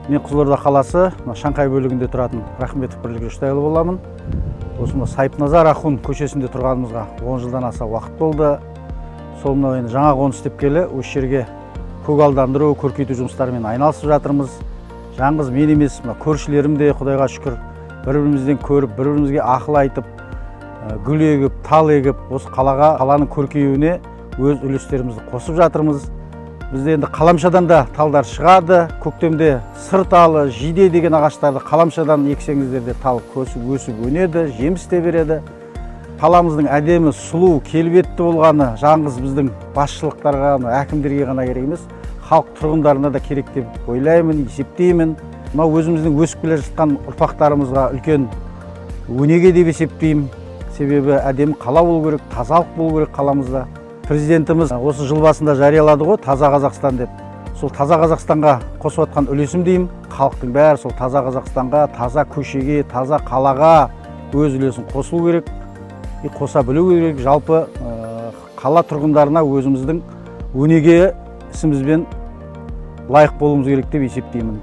Мен Қызылорда қаласы, мына Шанхай бөлігінде тұратын Рахметов Бірлік Үштайұлы боламын. Осы мына Сайыпназар Ахун көшесінде тұрғанымызға 10 жылдан аса уақыт болды. Сол мынау енді жаңа қоныс тепкелі осы жерге көгалдандыру, көркейту жұмыстарымен айналысып жатырмыз. Жалғыз мен емес, мына көршілерім де, құдайға шүкір, бір бірімізден көріп, бір бірімізге ақыл айтып, гүл егіп, тал егіп, осы қалаға, қаланың көркеюіне өз үлестерімізді қосып жатырмыз. Бізде енді қаламшадан да талдар шығады. Көктемде сыр талы, жиде деген ағаштарды қаламшадан ексеңіздер де, тал өсіп, өсіп өнеді, жеміс те береді. Қаламыздың әдемі, сұлу, келбетті болғаны жалғыз біздің басшылықтарға, мына әкімдерге ғана керек емес, халық тұрғындарына да керек деп ойлаймын, есептеймін. Мынау өзіміздің өсіп келе жатқан ұрпақтарымызға үлкен өнеге деп есептеймін. Себебі әдемі қала болу керек, тазалық болу керек қаламызда. Президентіміз осы жыл басында жариялады ғой «Таза Қазақстан» деп. Сол «Таза Қазақстанға» қосып жатқан үлесім деймін. Халықтың бәрі сол «Таза Қазақстанға», таза көшеге, таза қалаға өз үлесін қосу керек и қоса білу керек. Жалпы қала тұрғындарына өзіміздің өнеге ісімізбен лайық болуымыз керек деп есептеймін.